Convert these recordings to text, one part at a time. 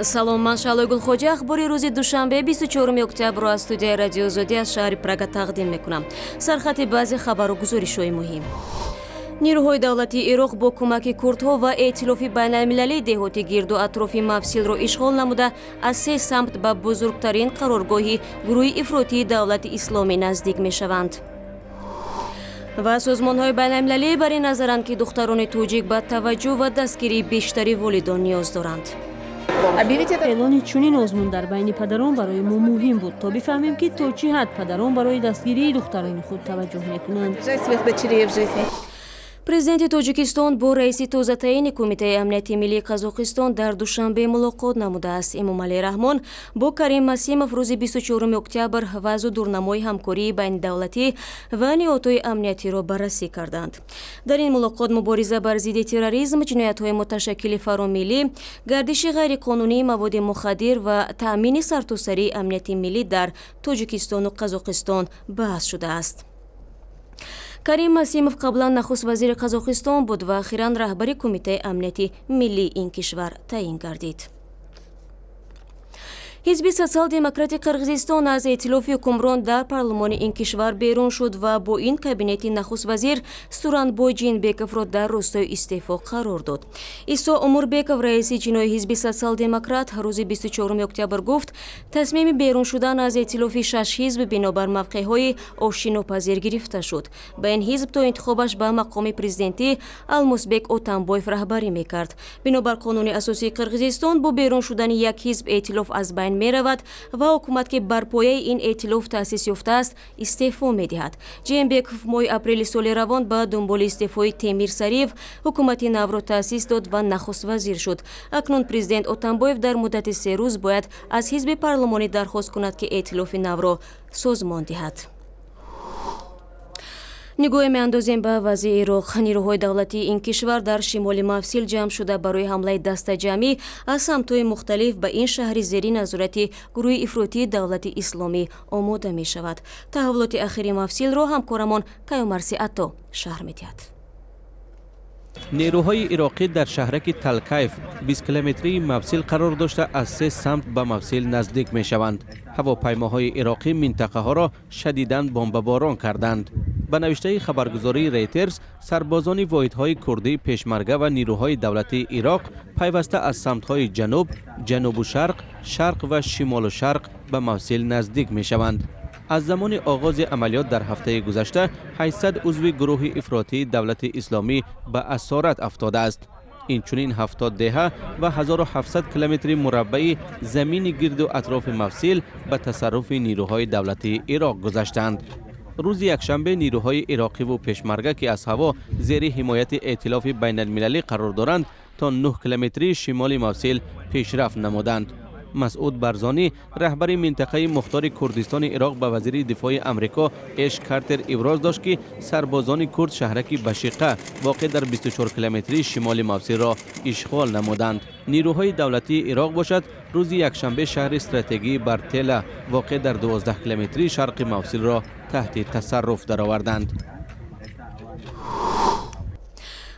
Салом, ман Шаҳлои Гулхоҷа. Ахбори рӯзи душанбе, 24 октябрро аз студияи Радиои Озодӣ аз шаҳри Прага тақдим мекунам. Сархати баъзе хабару гузоришҳои муҳим. Нирӯҳои давлатии Ироқ бо кӯмаки курдҳо ва эътилофи байналмилалӣ деҳоти гирду атрофи Мавсилро ишғол намуда, аз се самт ба бузургтарин қароргоҳи гурӯҳи ифротии Давлати Исломӣ наздик мешаванд. Ва созмонҳои байналмилалӣ бар ин назаранд, ки духтарони тоҷик ба таваҷҷӯҳ ва дастгирии бештари волидон ниёз доранд. Эълони чунин озмун дар байни падарон барои мо муҳим буд, то бифаҳмем, ки то чӣ ҳад падарон барои дастгирии духтарони худ таваҷҷӯҳ мекунанд. Президенти Тоҷикистон бо раиси тозатаъини Кумитаи амнияти миллии Қазоқистон дар Душанбе мулоқот намудааст. Эмомалӣ Раҳмон бо Карим Масимов рӯзи 24 октябр вазъу дурнамои ҳамкории байнидавлатӣ ва ниҳодҳои амниятиро баррасӣ карданд. Дар ин мулоқот мубориза бар зидди терроризм, ҷиноятҳои муташаккили фаромиллӣ, гардиши ғайриқонунии маводи мухаддир ва таъмини сартосарии амнияти миллӣ дар Тоҷикистону Қазоқистон баҳс шудааст. Карим Масимов қаблан нахуст вазири Қазоқистон буд ва ахиран раҳбари Кумитаи амнияти миллии ин кишвар таъин гардид. Ҳизби Социал-демократи Қирғизистон аз эътилофи ҳукмрон дар парлумони ин кишвар берун шуд ва бо ин кабинети нахуст вазир Сӯранбой Ҷинбековро дар ростои истеъфо қарор дод. Исо Омурбеков, раиси ҷиноҳи ҳизби Социал-демократ, рӯзи 24 октябр гуфт, тасмими берун шудан аз эътилофи шаш ҳизб бинобар мавқеъҳои ошинопазир гирифта шуд. Ба ин ҳизб то интихобаш ба мақоми президентӣ Алмусбек Отамбоев раҳбарӣ мекард. Бинобар қонуни асосии Қирғизистон, бо берун шудани як ҳизб эътилоф аз байн меравад ва ҳукумат, ки бар пояи ин эътилоф таъсис ёфтааст, истеъфо медиҳад. Ҷеенбеков моҳи апрели соли равон ба дунболи истеъфои Темир Сариев ҳукумати навро таъсис дод ва нахуствазир шуд. Акнун президент Отамбоев дар муддати 3 рӯз бояд аз ҳизби парлумонӣ дархост кунад, ки эътилофи навро созмон диҳад. Нигоҳе меандозем ба вазъи Ироқ. Нирӯҳои давлатии ин кишвар дар шимоли Мавсил ҷамъ шуда, барои ҳамлаи дастаҷамъӣ аз самтҳои мухталиф ба ин шаҳри зери назорати гурӯҳи ифротии Давлати Исломӣ омода мешавад. Таҳаввулоти ахири Мавсилро ҳамкорамон Каюмарси Атто шарҳ медиҳад. Нерӯҳои ироқӣ дар шаҳраки Талкайф, 20 километрии Мавсил қарор дошта, аз се самт ба Мавсил наздик мешаванд. Ҳавопаймоҳои ироқӣ минтақаҳоро шадидан бомбаборон карданд. Ба навиштаи хабаргузории Рейтерс, сарбозони воҳидҳои курдии пешмарга ва нирӯҳои давлатии Ироқ пайваста аз самтҳои ҷануб, ҷанубу шарқ, шарқ ва шимолу шарқ ба Мавсил наздик мешаванд. Аз замони оғози амалиёт дар ҳафтаи гузашта 800 узви гурӯҳи ифротии Давлати Исломӣ ба асорат афтодааст. Инчунин 70 деҳа ва 1700 километри мураббаи замини гирду атрофи Мавсил ба тасарруфи нирӯҳои давлатии Ироқ гузаштанд. Рӯзи якшанбе нирӯҳои ироқиву пешмарга, ки аз ҳаво зери ҳимояти эътилофи байналмилалӣ қарор доранд, то 9 километрии шимоли Мавсил пешрафт намуданд. Масъуд Барзонӣ, раҳбари минтақаи мухтори Курдистони Ироқ, ба вазири дифои Амрико Эш Картер иброз дошт, ки сарбозони курд шаҳраки Башиқа, воқеъ дар 24 километрии шимоли Мавсилро ишғол намуданд. Нирӯҳои давлатии Ироқ бошад, рӯзи якшанбе шаҳри стратегии Бартела, воқеъ дар 12 километрии шарқи Мавсилро таҳти тасарруф дароварданд.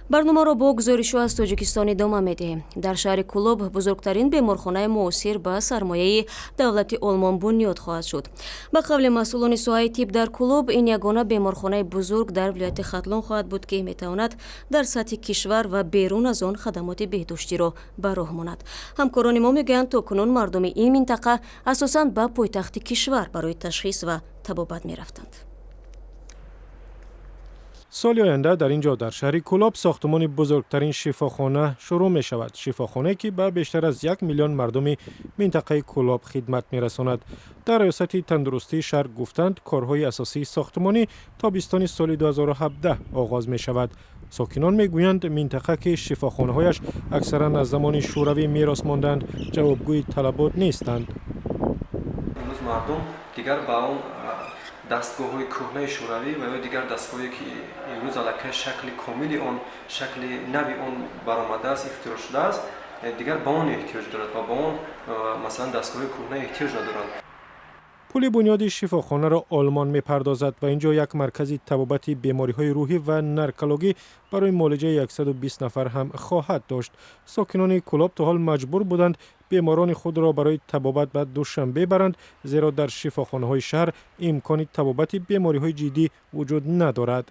Барномаро бо гузоришҳо аз Тоҷикистон идома медиҳем. Дар шаҳри Кулоб бузургтарин беморхонаи муосир ба сармояи давлати Олмон бунёд хоҳад шуд. Ба қавли масъулони соҳаи тиб дар Кулоб, ин ягона беморхонаи бузург дар вилояти Хатлон хоҳад буд, ки метавонад дар сатҳи кишвар ва берун аз он хадамоти беҳдоштиро ба роҳ монад. Ҳамкорони мо мегӯянд, то кунун мардуми ин минтақа асосан ба пойтахти кишвар барои ташхис ва табобат мерафтанд. Соли оянда дар ин ҷо, дар шаҳри Кӯлоб, сохтумони бузургтарин шифохона шурӯъ мешавад, шифохонае, ки ба бештар аз 1 миллион мардуми минтақаи Кӯлоб хидмат мерасонад. Дар раёсати тандурустии шаҳр гуфтанд, корҳои асосии сохтумонӣ тобистони соли 2017 оғоз мешавад. Сокинон мегӯянд, минтақа, ки шифохонаҳояш аксаран аз замони Шӯравӣ мерос мондаанд, ҷавобгӯи талабот нестанд. Имрӯз мардум дигар ба он дастгоҳҳои кӯҳнаи шӯравӣ ва ё дигар дастгоҳое, ки имрӯз аллакай шакли комили он, шакли нави он баромадааст, ихтироъ шудааст, дигар ба он эҳтиёҷ дорад ва ба он, масалан, дастгоҳҳои кӯҳна эҳтиёҷ надоранд. Пули бунёди шифохонаро Олмон мепардозад ва ин ҷо як маркази табобати бемориҳои рӯҳӣ ва наркологӣ барои муолиҷаи 120 нафар ҳам хоҳад дошт. Сокинони Кӯлоб то ҳол маҷбур буданд Беморони худро барои табобат ба Душанбе баранд, зеро дар шифохонаҳои шаҳр имкони табобати бемориҳои ҷиддӣ вуҷуд надорад.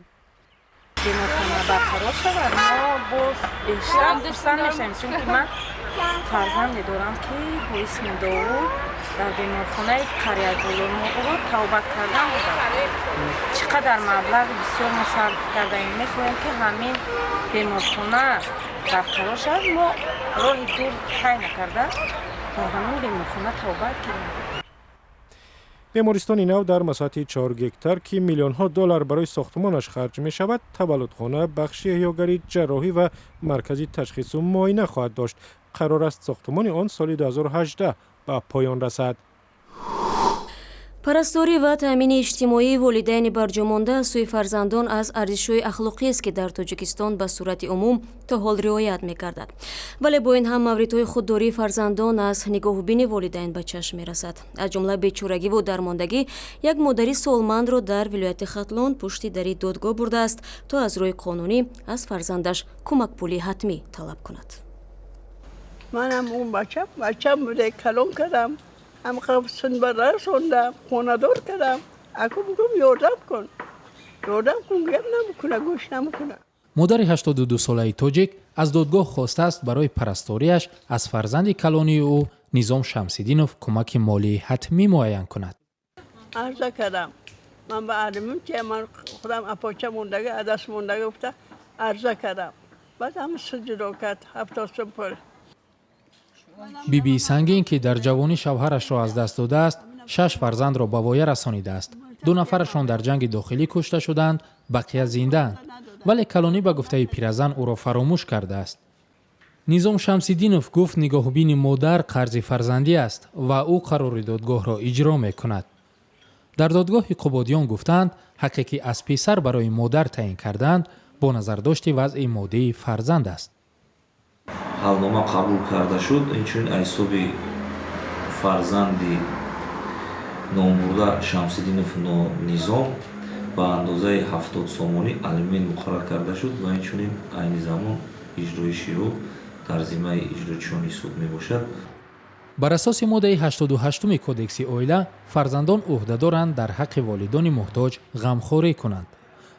Беморхона барқарор шавад, мо боз бештар хурсанд мешавем, чунки ман фарзанде дорам, ки бо исми Довуд дар беморхонаи Қарьяболо мо ӯро табобат кардан будам. Чӣ қадар маблағи бисёр мо сарф кардаем. Мехоҳем, ки ҳамин беморхона барқарор шавад, мо роҳи дур тай накарда, дар ҳамин беморхона табобат гирем. Бемористони нав дар масоҳати 4 гектар, ки миллионҳо доллар барои сохтмонаш харҷ мешавад, таваллудхона, бахши эҳёгарӣ, ҷарроҳӣ ва маркази ташхису муоина хоҳад дошт. Қарор аст, сохтмони он соли 2018 ба поён расад. Парасторӣ ва таъмини иҷтимоии волидайни барҷомонда аз сӯи фарзандон аз арзишҳои ахлоқиест, ки дар Тоҷикистон ба сурати умум то ҳол риоят мегардад. Вале бо ин ҳам мавридҳои худдории фарзандон аз нигоҳубини волидайн ба чашм мерасад. Аз ҷумла бечорагиву дармондагӣ як модари солмандро дар вилояти Хатлон пушти дари додгоҳ бурдааст, то аз рӯи қонунӣ аз фарзандаш кӯмакпулии ҳатмӣ талаб кунад. Манам он бачам, бачам буде, калон кардам, ҳам син расондам, хонадор кардам. Аку бугум, ёрдам кун, ёрдам кун, гӯям, намекуна, гӯш намекуна. Модари 82-солаи тоҷик аз додгоҳ хостааст, барои парасториаш аз фарзанди калонии ӯ Низом Шамсиддинов кӯмаки молии ҳатмӣ муайян кунад. Арза кардам ман ба алимун, ки ман худам апоча мондага, адаст мондага гуфта арза кардам. Баъд ҳам суд ҷудо кард 70 сум пул. Бибии Сангин, ки дар ҷавонӣ шавҳарашро аз даст додааст, шаш фарзандро ба воя расонидааст. Ду нафарашон дар ҷанги дохилӣ кушта шуданд, бақия зиндаанд, вале калонӣ, ба гуфтаи пиразан, ӯро фаромӯш кардааст. Низом Шамсиддинов гуфт, нигоҳубини модар қарзи фарзандӣ аст ва ӯ қарори додгоҳро иҷро мекунад. Дар додгоҳи Қубодиён гуфтаанд, ҳаққе ки аз писар барои модар таъин кардаанд, бо назардошти вазъи моддии фарзанд аст. Ҳалнома қабул карда шуд. Инчунин аз ҳисоби фарзанди номбурда Шамсиддинов Низом ба андозаи 70 сомонӣ алимент муқаррар карда шуд ва инчунин айни замон иҷроиши ӯ дар зиммаи иҷрочиёни суд мебошад. Бар асоси моддаи 88-уми Кодекси оила, фарзандон ӯҳдадоранд дар ҳаққи волидони муҳтоҷ ғамхорӣ кунанд,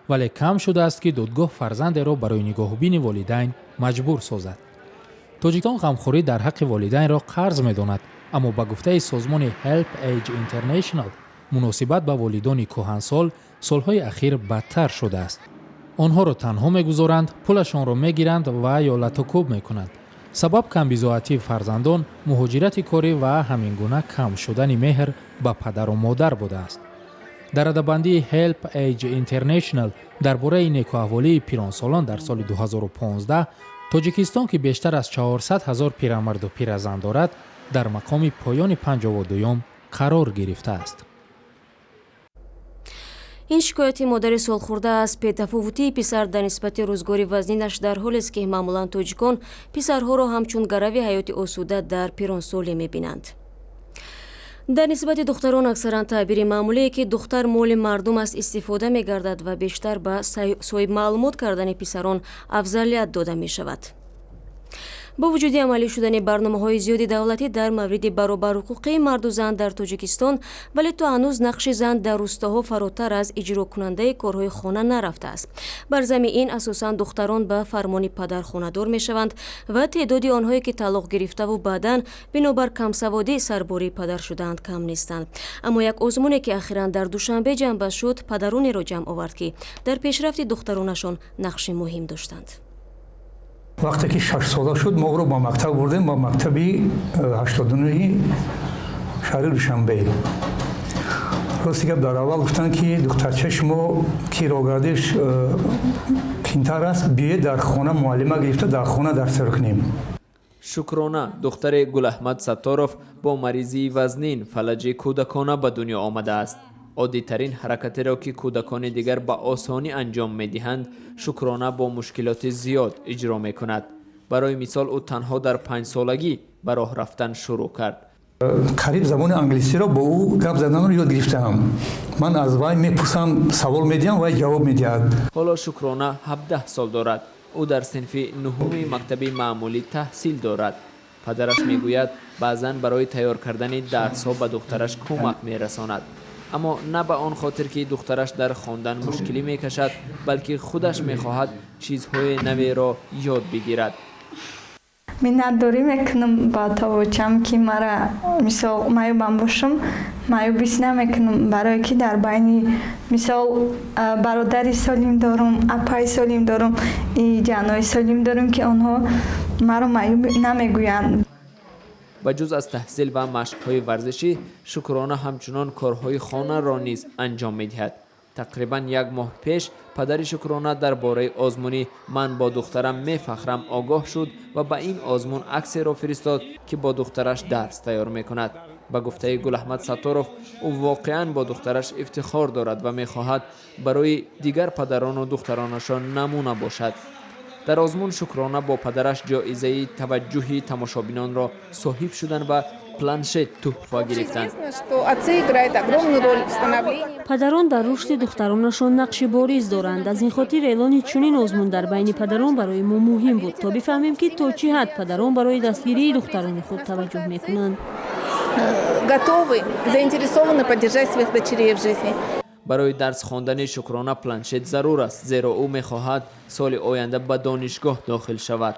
вале кам шудааст, ки додгоҳ фарзандеро барои нигоҳубини волидайн маҷбур созад. Тоҷикистон ғамхорӣ дар ҳаққи волидайнро қарз медонад, аммо ба гуфтаи созмони Help Age International, муносибат ба волидони кӯҳансол солҳои ахир бадтар шудааст. Онҳоро танҳо мегузоранд, пулашонро мегиранд ва ё латукӯб мекунанд. Сабаб камбизоатии фарзандон, муҳоҷирати корӣ ва ҳамин гуна кам шудани меҳр ба падару модар будааст. Дар радабандии Help Age International дар бораи некӯаҳволии пиронсолон дар соли 2015, Тоҷикистон, ки бештар аз 400 ҳазор пирамарду пиразан дорад, дар мақоми поёни 52-юм қарор гирифтааст. Ин шикояти модари солхӯрда аз бетафовутии писар дар нисбати рӯзгори вазнинаш дар ҳолест, ки маъмулан тоҷикон писарҳоро ҳамчун гарави ҳаёти осуда дар пиронсолӣ мебинанд. Дар нисбати духтарон аксаран таъбири маъмулие, ки духтар моли мардум аст, истифода мегардад ва бештар ба соҳибмаълумот кардани писарон афзалият дода мешавад. Бо вуҷуди амалӣ шудани барномаҳои зиёди давлатӣ дар мавриди баробарҳуқуқии марду зан дар Тоҷикистон, вале то ҳанӯз нақши зан дар рӯстоҳо фаротар аз иҷрокунандаи корҳои хона нарафтааст. Бар зами ин, асосан духтарон ба фармони падар хонадор мешаванд ва теъдоди онҳое, ки талоқ гирифтаву баъдан бинобар камсаводӣ сарбории падар шудаанд, кам нестанд. Аммо як озмуне, ки ахиран дар Душанбе ҷамъбаст шуд, падаронеро ҷамъ овард, ки дар пешрафти духтаронашон нақши муҳим доштанд. Вақте ки 6-сола шуд, мо ӯро ба мактаб бурдем, ба мактаби 89-и шаҳри Душанбе. Рости гап, дар аввал гуфтанд, ки духтарчаи шумо ки роҳгардиш қинтар аст, биёед, дар хона муаллима гирифта, дар хона дарсро кунем. Шукрона, духтари Гулаҳмад Сатторов, бо маризии вазнин, фалаҷи кӯдакона ба дунё омадааст. Оддитарин ҳаракатеро, ки кӯдакони дигар ба осонӣ анҷом медиҳанд, Шукрона бо мушкилоти зиёд иҷро мекунад. Барои мисол, ӯ танҳо дар 5-солагӣ ба роҳ рафтан шурӯъ кард. Қариб забони англисиро бо ӯ гап заданро ёд гирифтаам. Ман аз вай мепурсам, савол медиҳам, вай ҷавоб медиҳад. Ҳоло Шукрона 17 сол дорад. Ӯ дар синфи нуҳуми мактаби маъмулӣ таҳсил дорад. Падараш мегӯяд, баъзан барои тайёр кардани дарсҳо ба духтараш кӯмак мерасонад, аммо на ба он хотир, ки духтараш дар хондан мушкилӣ мекашад, балки худаш мехоҳад чизҳои наверо ёд бигирад. Миннатдорӣ мекунам ба товочам, ки мара, мисол, маъюбам бошам, маъюб ҳис намекунам, барое ки дар байни, мисол, бародари солим дорум, апаи солим дорум, ҷанои солим дорум, ки онҳо маро маъюб намегӯянд. Ба ҷуз аз таҳсил ва машқҳои варзишӣ, Шукрона ҳамчунон корҳои хонаро низ анҷом медиҳад. Тақрибан як моҳ пеш падари Шукрона дар бораи озмуни «Ман бо духтарам мефахрам» огоҳ шуд ва ба ин озмун аксеро фиристод, ки бо духтараш дарс тайёр мекунад. Ба гуфтаи Гулаҳмад Сатторов, ӯ воқеан бо духтараш ифтихор дорад ва мехоҳад барои дигар падарону духтаронашон намуна бошад. Дар озмун Шукрона бо падараш ҷоизаи таваҷҷӯҳи тамошобинонро соҳиб шуданд ва планшет тӯҳфа гирифтанд. Падарон дар рушди духтаронашон нақши бориз доранд. Аз ин хотир эълони чунин озмун дар байни падарон барои мо муҳим буд, то бифаҳмем, ки то чӣ ҳад падарон барои дастгирии духтарони худ таваҷҷӯҳ мекунанд. Готовы, заинтересованы поддержать своих дочерей в жизни. Барои дарс хондани Шукрона планшет зарур аст, зеро ӯ мехоҳад соли оянда ба донишгоҳ дохил шавад.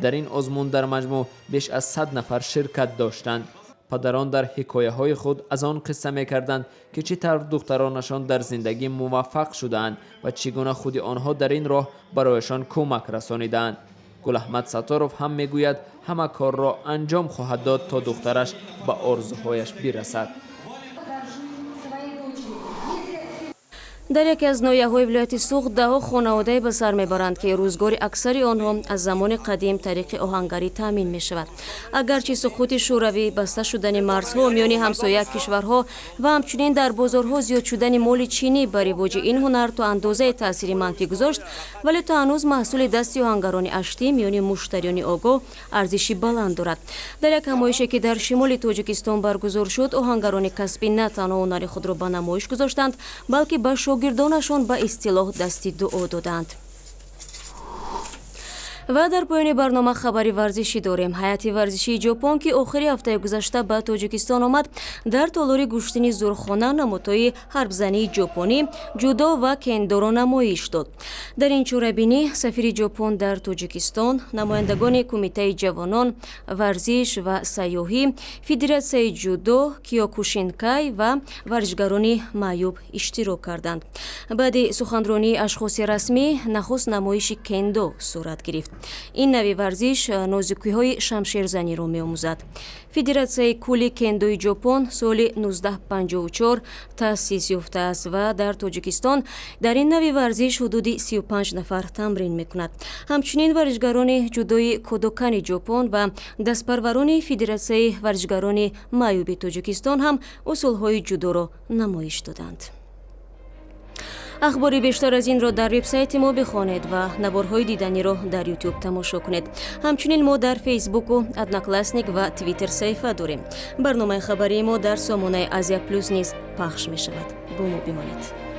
Дар ин озмун дар маҷмӯъ беш аз 100 нафар ширкат доштанд. Падарон дар ҳикояҳои худ аз он қисса мекарданд, ки чӣ тавр духтаронашон дар зиндагӣ муваффақ шудаанд ва чӣ гуна худи онҳо дар ин роҳ барояшон кӯмак расонидаанд. Гулаҳмад Сатторов ҳам мегӯяд, ҳама корро анҷом хоҳад дод, то духтараш ба орзуҳояш бирасад. Дар яке аз ноҳияҳои вилояти Суғд даҳҳо хонаводае ба сар мебаранд, ки рӯзгори аксари онҳо аз замони қадим тариқи оҳангарӣ таъмин мешавад. Агарчи суқути Шӯравӣ, баста шудани марзҳо миёни ҳамсоя кишварҳо ва ҳамчунин дар бозорҳо зиёд шудани моли чинӣ ба ривоҷи ин ҳунар то андозае таъсири манфӣ гузошт, вале то ҳанӯз маҳсули дасти оҳангарони аштӣ миёни муштариёни огоҳ арзиши баланд дорад. Дар як ҳамоише, ки дар шимоли Тоҷикистон баргузор шуд, оҳангарони касбӣ на танҳо ҳунари худро ба намоиш гузоштанд, балки ба шогирдонашон ба истилоҳ дасти дуо доданд. Ва дар поёни барнома хабари варзишӣ дорем. Ҳайати варзишии Ҷопон, ки охири ҳафтаи гузашта ба Тоҷикистон омад, дар толори гӯштини Зурхона намудҳои ҳарбзании ҷопонӣ, ҷудо ва кендоро намоиш дод. Дар ин чорабинӣ сафири Ҷопон дар Тоҷикистон, намояндагони Кумитаи ҷавонон, варзиш ва сайёҳӣ, Федератсияи ҷудо, Киёкушинкай ва варзишгарони маъюб иштирок карданд. Баъди суханронии ашхоси расмӣ нахуст намоиши кендо сурат гирифт. Ин нави варзиш нозукиҳои шамшерзаниро меомӯзад. Федератсияи кулли кендои Ҷопон соли 1954 таъсис ёфтааст ва дар Тоҷикистон дар ин нави варзиш ҳудуди 35 нафар тамрин мекунад. Ҳамчунин варзишгарони ҷудои Кодокани Ҷопон ва дастпарварони Федератсияи варзишгарони маъюби Тоҷикистон ҳам усулҳои ҷудоро намоиш доданд. Ахбори бештар аз инро дар вебсайти мо бихонед ва наворҳои диданиро дар Ютуб тамошо кунед. Ҳамчунин мо дар Фейсбуку, Одноклассник ва Твиттер саҳифа дорем. Барномаи хабарии мо дар сомонаи Азия Плюс низ пахш мешавад. Бо мо бимонед.